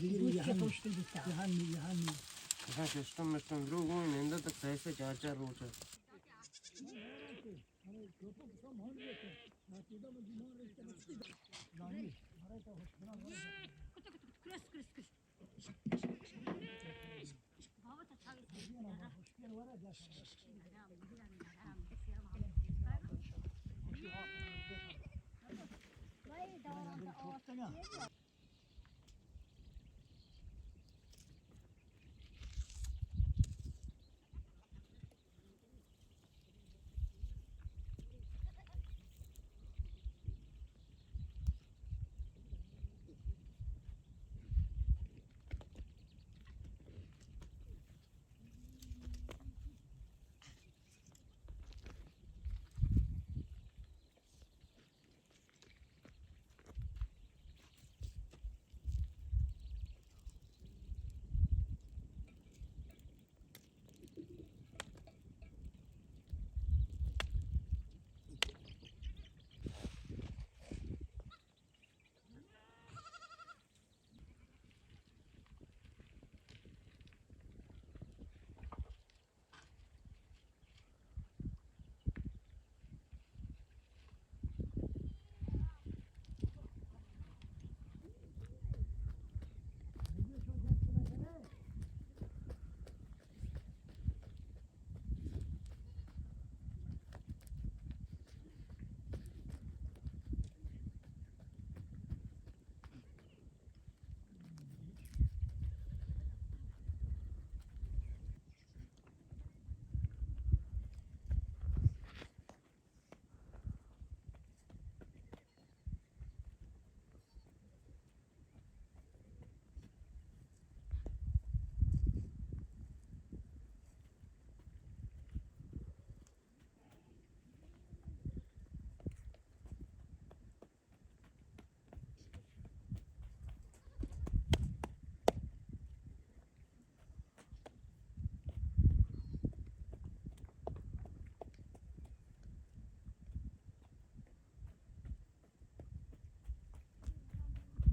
بوت کہ پشت بیتا۔ یہانی، یہانی۔ اصلاً سسٹم مسٹم دروگ ہوں، نندہ تک سہ سہ چار چار روچ۔ کرس، کرس، کرس۔ بابا، تو چاوی سے۔ بھائی، دوران تو اور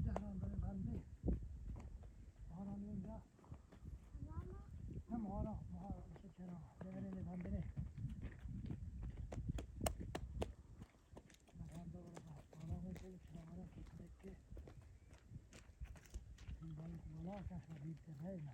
دہران برے بندے۔ مارا نیندا۔ نہ مارا، مارا چرا؟ دہرے نے بندے۔ مارا دور، مارا میں چلے، مارا کتنے کے۔ بھائی، بولا کا شدید تے ہے نا۔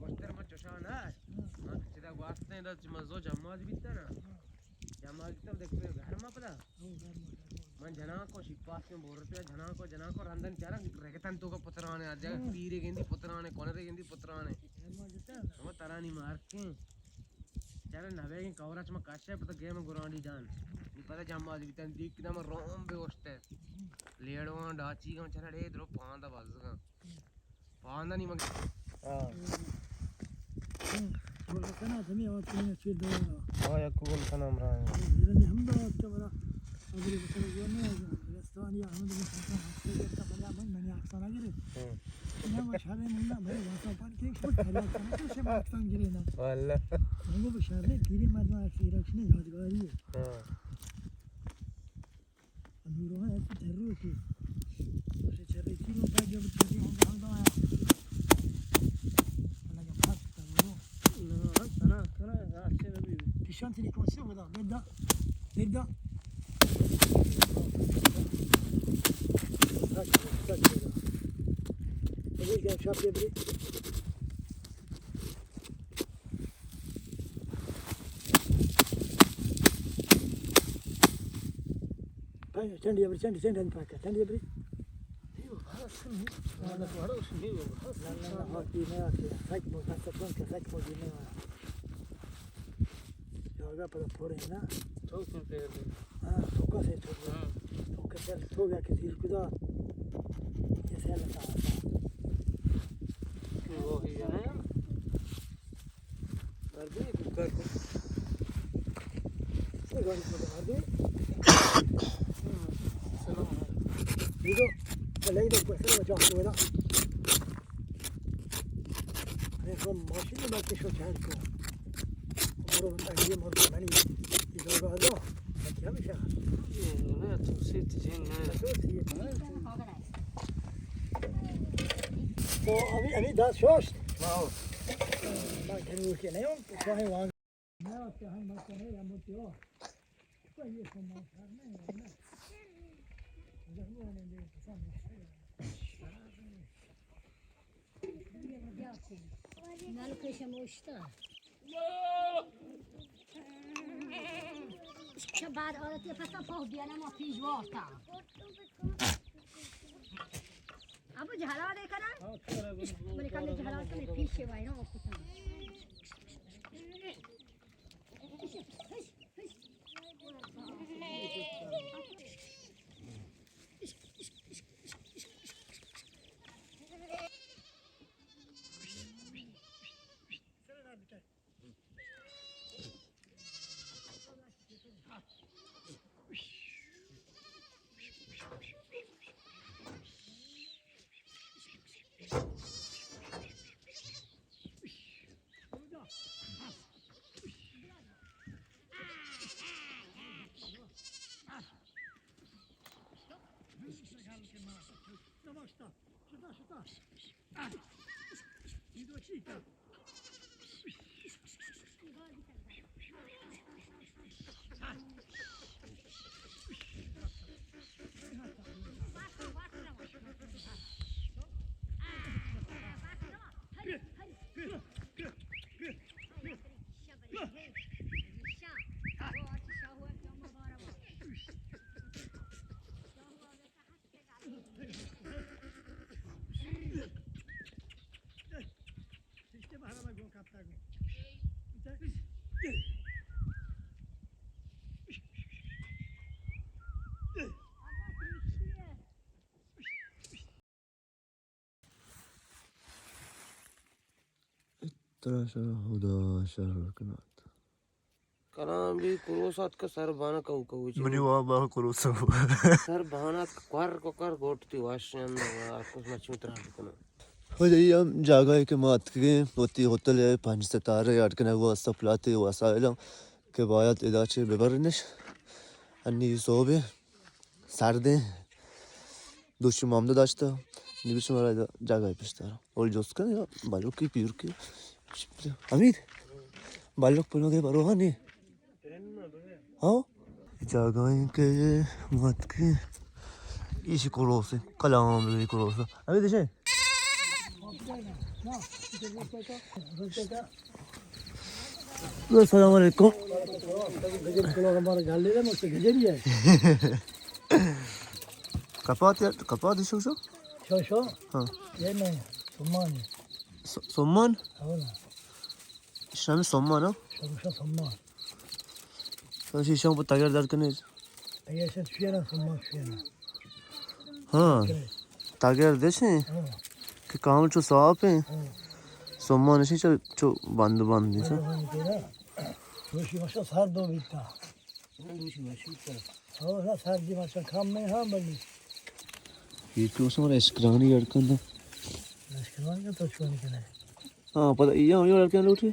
وشتر من چشان ءَ، من چدا گواستیں، دا چہ من زو جماز بیتا نا۔ جماز بیتا، دیکھ پہ گھر ما پدا۔ من جناں کو شپاس میں بورتے، جناں کو، جناں کو رندن چارا رگتن تو کا پترانے، آ جا پیرے گندی پترانے، کونرے گندی پترانے۔ ہم ترانی مارکیں۔ چارا نبے کوراچ ما کاشے پتا گیم گرانڈی جان۔ نی پتا جماز بیتا، دیکھ دم روم بے وشتے۔ لیڑواں، ڈاچیگاں، چرا ڈے درو پاندا بزگاں۔ پاندا نی مگ۔ ہاں۔ گل کنا، ہمیں آواز کنیں، چیر دوارا۔ ہاں، یک گل کنا ہمراہ۔ زیرا نی ہم دعوت کا برا۔ ابری بسر گونے، رستوانی احمد بن حسن، ہفتے گرتا بلا من، منی اکسانا گرے۔ ہاں۔ نہ، ما شرے منا، بھائی، واسا پان کے، کچھ بھائی اکسانا، کچھ ما اکسان گرے نا۔ واللہ۔ ہم وہ شرے، تیرے مردم اکسیر اکشنے یادگاری ہے۔ ہاں۔ نورو ہے، ایسے ڈھرو کی۔ اسے چرے کی لو، جب چرے ہم، ہم دو ہے۔ اللہ کا بات کرو۔ نہ، نہ، نہ، نہ، اچھے نبی۔ پیشان تیری کون سے بدا؟ دردا، دردا۔ ابھی کیا شاپ دے بری؟ چنڈی ابری، چنڈی، چنڈی پاکا، چنڈی ابری۔ نہ، نہ، نہ، ہاں، دی نہ آتے، سچ بول، سچ بول، سچ بول، دی نہ آتے۔ جاگہ پر پورے نا۔ تو کن پیر دے۔ ہاں، تو کسے تو۔ ہاں۔ تو کسے تو گیا کہ زیر کدا۔ یہ سیل کا۔ وہی ہے نا۔ مردی، کار کو۔ یہ گاڑی کو مردی۔ سلام۔ یہ تو لے دو، پر سلام جا کو نا۔ ارے، تو ماشین میں بیٹھ کے شو چاند کو۔ اور یہ مرد منی، یہ لوگ آ جاؤ۔ کیا بشا؟ یہ نہ، تو سیت جن نہ۔ تو سیت نہ۔ تو ابھی، ابھی دس شوشت۔ واو۔ ما گھر کے نہیں ہوں، تو ہے وہاں۔ نہ، تو ہم مت کرے یا مت ہو۔ کوئی یہ سامان نہیں ہے نا۔ نل پیش موشتا۔ چه بعد عادت پسا پاو بیانا ما پیش وارتا۔ ابو جهلا ده کنه؟ بله کمی جهلا کنه پیش وای نه کتا۔ ترا شر خدا شر کنات۔ کلام بی کروس اتک سر بانک او کو چی۔ منی واب ءَ کروس ءَ۔ سر بانک کور کو کر گوٹ تی واشن وا کچھ مچو تران کنو۔ ہو جائی ہم جاگہ ہے کہ ما اتکگیں وتی ہوٹل ہے پنج ستارے اڈ کنگ واسطہ پلاتے وسائل کہ باید ادا چے ببرنش۔ انی صوبے سردیں۔ دوشی مامدہ داشتہ۔ نبی شمارا ادا جاگہ پیش دارا۔ اور جوست کن یا بلوکی پیرکی۔ امیر۔ بلوک پلوگے بروہانی۔ ہاں؟ جاگہ ہیں کہ مات کے ایشی کروسے، کلام بی کروسے۔ ابھی دیشے۔ السلام علیکم۔ کپات یا، کپات ایشو شو؟ شو، شو۔ ہاں۔ یہ نہیں، سمان۔ س-، سمان؟ ہاں۔ شامی سمان، ہاں؟ شامی سمان۔ تو شیشان پر تگر در کنیش۔ اگه شد چیه نه، سمان چیه نه. ہاں، تاگیر دیشیں کہ کامل چو صاف ہیں۔ سمان نشیں چو، چو بند بند ہیں چو۔ روشی ماشا سر دو بیتا۔ روشی ماشا سر۔ ہاں، سر دی ماشا کام میں ہاں بنی۔ یہ تو سمر اشکرانی اڑکن دا۔ اشکرانی کا تو چون کنے۔ ہاں، پتہ یہ ہم یہ اڑکن لوٹے۔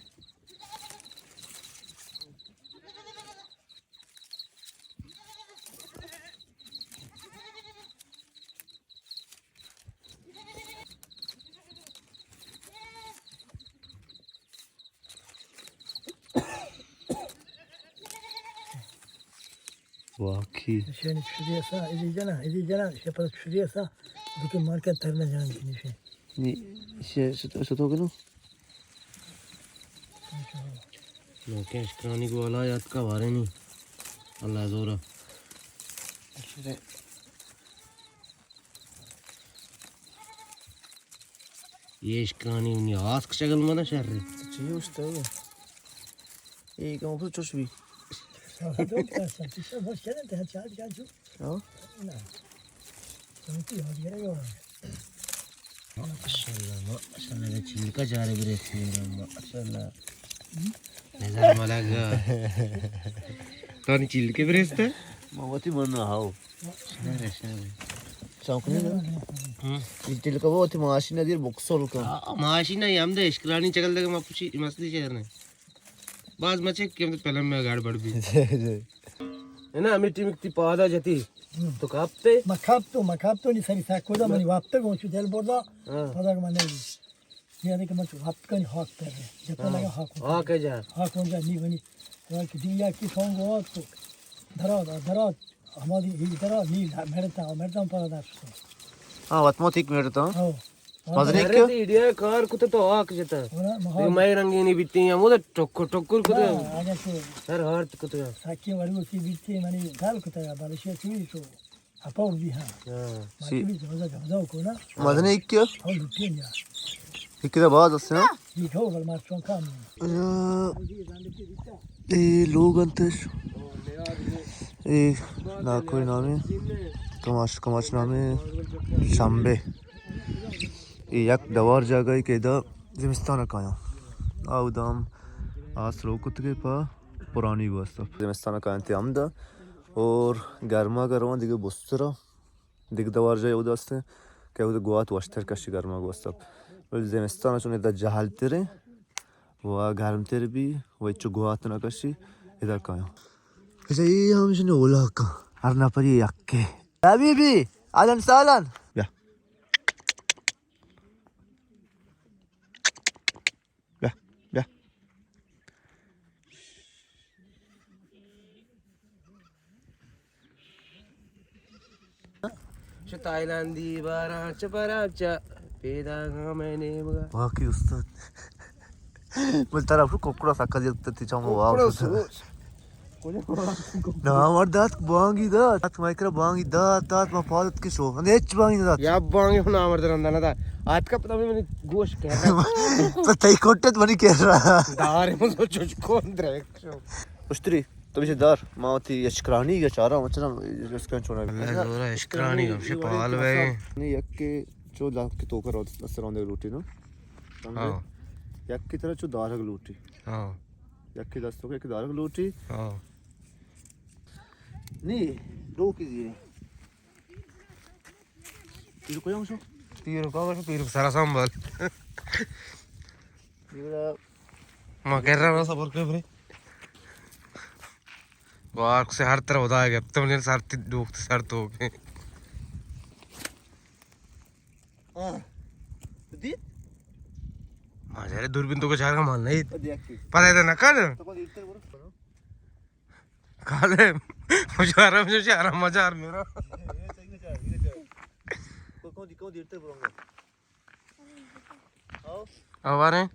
واقعی۔ شنی چوری اسا، ایدی جنا، ایدی جنا، شپر چوری اسا، دیگه مارکت تر نہ جان کنی شے۔ نی، شے، شتو، شتو کنو؟ نوکیں اشکرانی گوالا یاتکا وارینی۔ اللہ زورا۔ یہ اشکرانی انہی آسک شگل منا شر۔ چی اشتو؟ یہ کم چوش بھی۔ ہاں۔ ماشاءاللہ، ماشاءاللہ، چیلکا چارے برستے، ماشاءاللہ۔ نظر ملگا۔ تو نی چیلکے برستے؟ ما وتی من نہ ہاو۔ شر، شر۔ چونک نہیں نا؟ ہم۔ یہ چیلکا وہ وتی ماشی نہ دیر بکسول کا۔ آ، ماشی نہ، ہم دے اشکرانی چگل دے ما پوچھی مستی شہر نے۔ باز مچک کہ ہم تو فلم میں گاڑ بڑ بھی۔ جی، جی۔ ہے نا، ہمیں ٹیم تی پادا جتی۔ ہم۔ تو کاپتے؟ ما کاپتو، ما کاپتو نی سری ساکودا منی واپتے گون چو دل بردا۔ ہاں۔ پادا کہ من نہیں۔ یہ دیکھ من چو وقت کنی ہاک پر۔ جتا ہاں۔ لگا ہاک ہاک ہے جا۔ ہاک ہوں جا نی بنی۔ کہ دنیا کی سونگ ہو تو درا، درا، ہماری ہی درا نی مڑتا، مڑتا پادا داشت۔ ہاں، وت موت ایک مڑتا۔ ہاں۔ مزنی درے کیا؟ تی ایڈیا کار کتا تو آک جتا۔ اور مہار۔ دیکھ، میں رنگینی بیتی ہیں، وہ تو ٹکر ٹکر کتا۔ ہاں، آگے سے۔ سر ہارت کتا۔ ساکی وڑو کی بیتی منی گل کتا، بلشی چوی تو اپاور بھی ہاں۔ ہاں۔ باقی بھی جوزا، جوزا کو نا۔ مزنی کیا؟ اور لٹی گیا۔ ایک کتا باز اسے نا؟ یہ گھو بل مار چون کام۔ اے لوگ انتش۔ اے ناکوئی نامی۔ کماش، کماش نامی۔ شنبے۔ اے یک دوار جاگہے کہ ادا زمستان کایاں۔ آ ادا ہم آس رو کتگے پا پرانی گوستہ۔ زمستان کایاں تے ہمدا اور گرما گرما دیگہ بسترا۔ دیگہ دوار جاگہے اودا استیں کہ اودا گوات وشتر کشی گرما گوستہ۔ ولی زمستان چون ادا جہل تریں و گرم تر بی و چو گوات نہ کشی ادا کایاں۔ اچھا، یہ ہم شنی اولاکا۔ ہر نفری یکے۔ حبیبی، اهلاً وسهلاً۔ بیا۔ بیا، بیا۔ چہ تائیلندی باراں چہ پراب چہ پیداگاں مئے نیمگا۔ واقعی استاد۔ بل ترا پھر ککڑا سکا دیت تی چاہوں واو۔ ککڑا سوچ۔ نا، مر دات، بانگی دات۔ ات مائے کرا بانگی دات، دات، ما پادت کے شو۔ اندے ہچ بانگی دات۔ یا بانگی ہوں نامرد رندا نہ دات۔ آتکا پتا بھی منی گوش کہہ رہا۔ پتہ ہی کٹت منی کہہ رہا۔ دارے من سوچ چوش کون درک شو۔ اشتری، تو بچے دار، ما وتی اشکرانی یا چارا، مچنا اشکران چونا۔ اللہ زورا اشکرانی گمشے پال بے۔ نہیں، یک کے چو لاکھ کے توکا رو، اسران دے لوٹی نو۔ سمجھے؟ ہاں۔ یک کی طرح چو دارگ لوٹی۔ ہاں۔ یک کی دستوں کے یک دارگ لوٹی۔ ہاں۔ نی، دو کی زیرے۔ تیر کجا شو؟ تیر کجا شو؟ تیر سرا سنبھال۔ تیر۔ ما کر رہا صبر کے بھرے۔ بارک سے ہر طرف ہوتا ہے، اب تو مجھے سر تی-، ڈوک تے سر تو کے۔ ہاں۔ دیت؟ ما جارے دوربین تو کو چار کا مان نہیں۔ دیکھ کے۔ پتہ ہے تو نہ کر۔ تو کو دیکھتے بولو۔ کالے، مجھے آرام سے، آرام مزہ آ رہا میرا۔ آواریں۔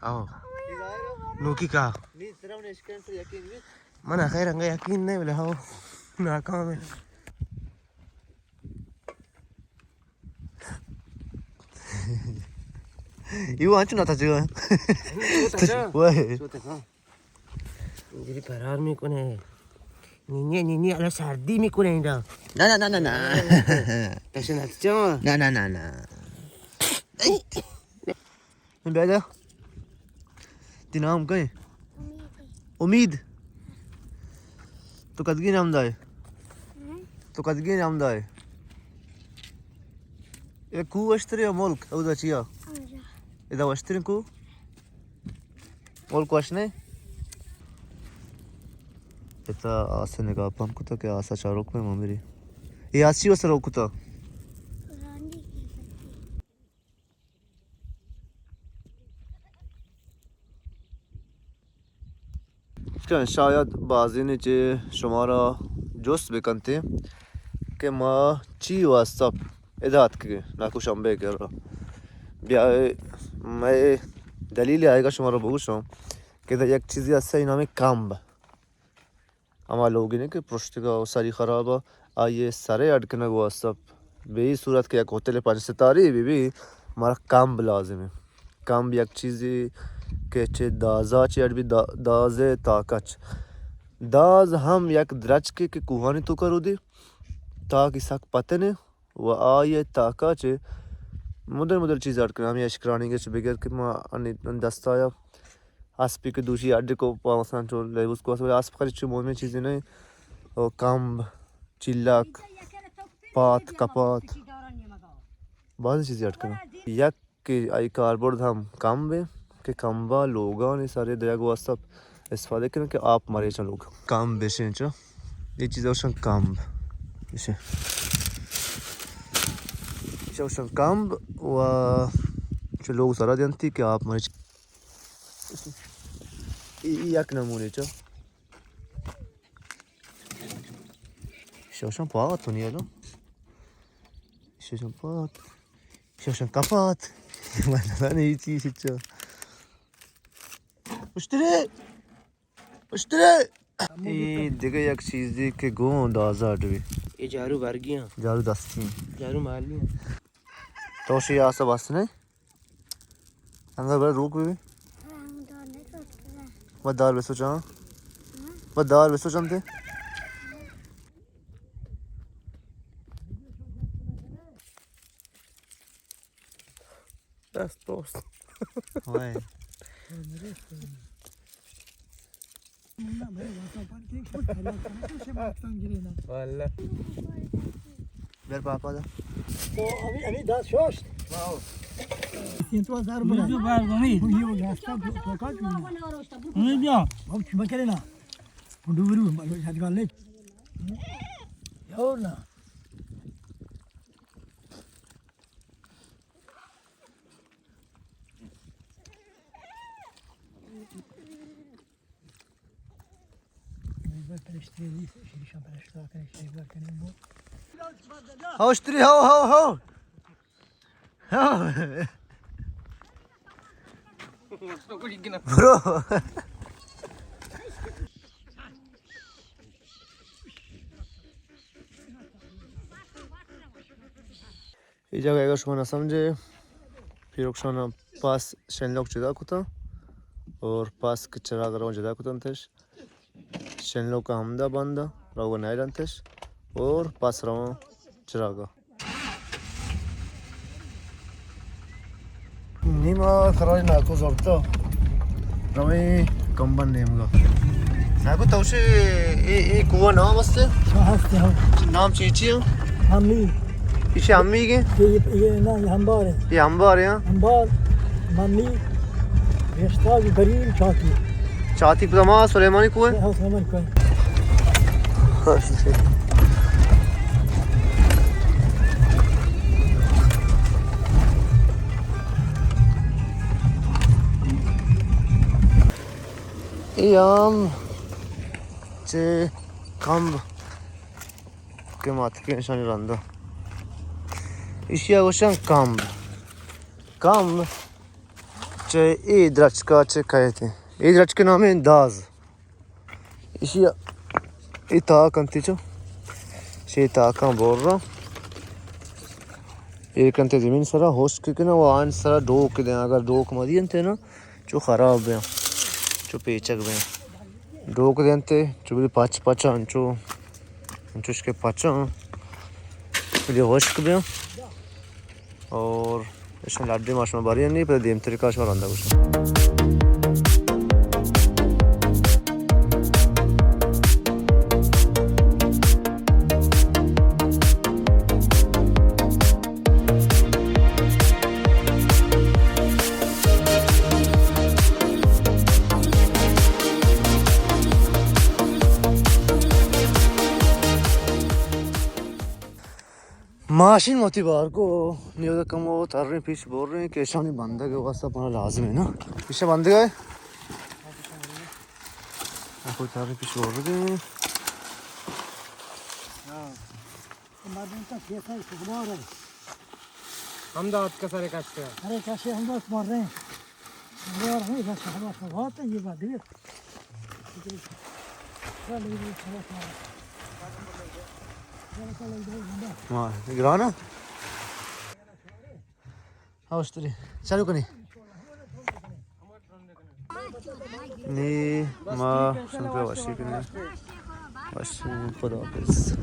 آو۔ نوکی کا؟ من خیر انگا یقین نہیں، بلے ہاو، ناکام ہے۔ ایو آنچو نہ تچگا۔ وای۔ اینجوری فرار می‌کنه. نینی، نینی، الان سردی می‌کنه اینجا. نه، نه، نه، نه، نه. تشنه چون؟ نه، نه، نه، نه. بیادہ، تی نام کئے؟ امید۔ تو کدگی نام دائے؟ تو کدگی نام دائے؟ اے کو وشترے ملک، اودا چیا؟ ادا وشترے کو؟ ملک وش نے؟ اتا آس نگاہ پم کتا کہ آسا چاروک میں ممیری۔ اے آس چی واسطہ روک کتا؟ شاید بازینے چہ شمارا جست بکنتے کہ ما چی واسطہ ادا اتکگیں ناکو شمبے کرا۔ بیا، مئے دلیل آئیگا شمارا بگوشاں کہ ادا یک چیزے ہستے نام کمب۔ ہما لوگینے کہ پرشتگا و سری خرابا، آئی سرے اڈ کنگ واسطہ، بے صورت کہ یک ہوٹل پنج ستارے بی بی، مارا کمب لازم ہے۔ کمب یک چیزے کہ چہ دازا چہ اڈ بی، دا-، داز تاکچ۔ داز ہم یک درچکے کہ کوہانی توکا رودی، تاکہ سک پتنے، و آئی ء تاکا چہ مدل مدل چیز اڈ کناں۔ ہمے اشکرانی گچ بگر کہ ما انی دستا یا اسپی کہ دوشی اڈ کو پا مثلاً چو لیبوس کو اسپ، اسپ خرید چو مہمیں چیزیں نہیں۔ و کمب، چلک، پات، کپات، بعض چیزیں اڈ کناں۔ یک کہ آئی کاربرد ہم کمب ہے کہ کمبا لوگانی سرے دیگ واسطہ استفادہ کنن کہ آپ مریچاں لوگ۔ کمب بشین چو، یہ چیز اوشن کمب بشین۔ اوشن کمب و چو لوگ سرا دینتی کہ آپ مریچ۔ ای، ای یک نمونے چو۔ شوشن پاگا تو نہیں آلو۔ شوشن پاگا۔ شوشن کپات۔ من نزانه ای چی شچو۔ اشتری! اشتری! ای دیگه یک چیزی که گون دازا ڈوی۔ ای جارو برگی ہیں۔ جارو دستی ہیں۔ جارو مالی ہیں۔ تو شی آسا بس نہیں؟ اندر بر روک بی۔ و دار بسو چاں۔ و دار بسو چاں تے۔ دست دوست۔ وای۔ والله۔ بر پاپا دا۔ تو ابھی، ابھی دست شوشت۔ سینتو ہزار بنا۔ بزو بار گمی۔ یہ راستہ دھوکا کیوں؟ نہیں بیا۔ بہت چمکے نا۔ ڈوبرو، شاید گالے۔ اور نا۔ ہاؤ اشتری، ہاؤ، ہاؤ، ہاؤ۔ ہاؤ۔ برو۔ اے جاگہ اگر شما نہ سمجھے، پیرک شانا پاس شنلوک جدا کتا اور پاس کہ چراغ رو جدا کتنتش۔ شنلوک ہمدا بندا، رو نہ رنتش اور پاس رو چراغا۔ نیما خراج ناکو زرتا۔ رویں کمبن نیمگا۔ ناکو توشے اے، اے کوہ نام ہستے؟ ہاں، ہستے، ہاں۔ نام چی چی ہے؟ ہمی۔ پیچھے ہمی کے؟ یہ، یہ، یہ نا، یہ ہمبار ہے۔ یہ ہمبار ہے، ہاں؟ ہمبار، ممی، رشتہ، گریل، چاتی۔ چاتی پہ ما سلیمانی کوہ ہے؟ ہاں، سلیمانی کوہ ہے۔ اے آم چہ کمب کہ ماتکیں اشانی رندا۔ ایشی ءَ گوشن کمب۔ کمب چہ اے درچکا چہ کئیت۔ اے درچک نام ایں داز۔ ایشی ءَ اے تاک انت چو۔ شے تاکاں برا۔ ایر کنت زمین سرا، ہشک کناں و آن سرا ڈوک دیں۔ اگر ڈوک مدی انت نا، چو خراب بیاں، چو پیچگ بیاں۔ ڈوک دینتے، چو بلی پچ پچ انچو، انچوش کہ پچاں، بلی ہشک بیاں۔ اور اشاں لڈے ما شما باری نہیں، پر دیم طریقہ شما رندا گوشاں۔ ماشین وتی بار کو، نیودا کمو تریں پیش بور رہے ہیں کہ اشانی بندگ واسطہ پنا لازم ہے نا۔ پیشہ بندگ ہے؟ کوئی تریں پیش بور رہے ہیں۔ مردم کا کیسا شمار ہے؟ ہم دات کا سارے کشتے ہیں۔ ارے کشے ہم دات مر رہے ہیں۔ ہم دات ہمیں بس ہم دات بہت ہے یہ بات دیکھ۔ چل، یہ بات خلاص مار۔ چل، چل، یہ بات بندہ۔ ہاں، گرانا۔ ہاں، اشتری۔ چالو کنی۔ نی ما شمپے وشی کنی۔ وشی، خدا حافظ۔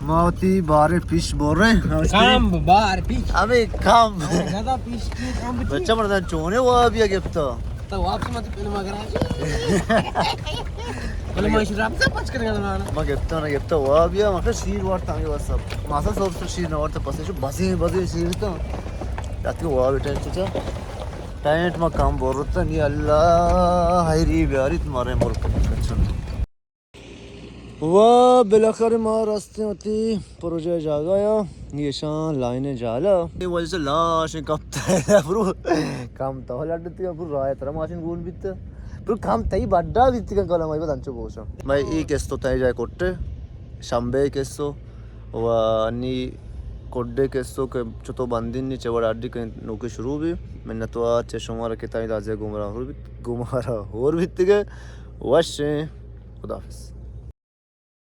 ما وتی بارے پیش بور رہے ہیں۔ کم بار پیش۔ ابے کم۔ زیادہ پیش کی کم بچہ مردان چونے وابیا گپتا۔ تو واپس مت پہلے مگر۔ بلے ما ایشی رابطہ پچ کرنے والا۔ ما گپتا نہ گپتا، وابیا، ما شیر وارتا ہمیں واسطہ۔ ما سا سب سے شیر نہ وارتا، پس ایشو بزیں، بزیں شیر تا۔ جاتی واب ٹینٹ چا۔ ٹینٹ ما کم بورتا، نی اللہ حیری بیاریت مارے ملک۔ و بالاخره ما رستیں وتی پروژہ جاگہ یا، نی اشاں لائن جالا۔ اے وجہ سے لاش کپتا ہے، برو کم تو لڈتی، برو راہ ترا ماشین گون بیت، برو کم تئی بڈا بیت کن کلا مائی بدن چو بوشا۔ میں ای کستو تئی جائے کٹے، شنبے کستو، و نی کڈے کستو کہ چتو بندین نی چہ وڑا اڈی کن نوکی شروع بی۔ منتوار چہ شمارا کہ تئی لازے گمراہ ہور بیت، گمارا ہور بیت گے۔ وشیں۔ خدا حافظ۔